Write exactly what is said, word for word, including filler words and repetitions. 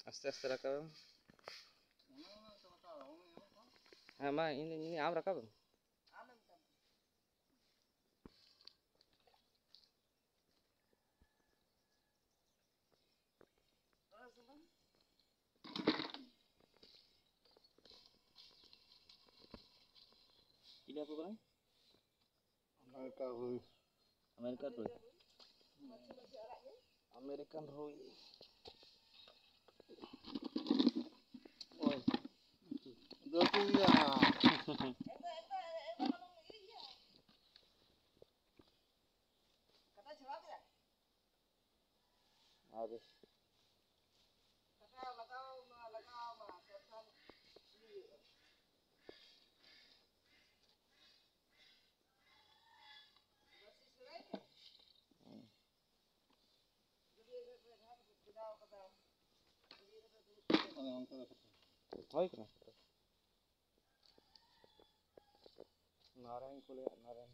ᱟᱥᱛᱮ ᱟᱥᱛᱮ ᱨᱟᱠᱟᱵᱮᱢ᱾ ᱦᱮᱸ, ᱢᱟ, ᱤᱧ, ᱤᱧ, ᱟᱢ ᱨᱟᱠᱟᱵᱮᱢ᱾ ᱪᱤᱞᱤ ᱦᱟᱹᱠᱩ ᱠᱟᱱᱟᱭ? ᱟᱢᱮᱨᱤᱠᱟ ᱨᱩᱭ᱾ ᱟᱢᱮᱨᱤᱠᱟ ᱨᱩᱭ᱾ ᱟᱢᱮᱨᱤᱠᱟᱱ ᱨᱩᱭ᱾ ᱳᱭ᱾ ᱫᱟᱹᱛᱩᱭᱟ᱾ ᱟᱨ ᱦᱳᱭ ᱠᱟᱱᱟ᱾ ᱱᱟᱨᱮᱱ ᱠᱚ ᱞᱟᱹᱭᱟ, ᱱᱟᱨᱮᱱ᱾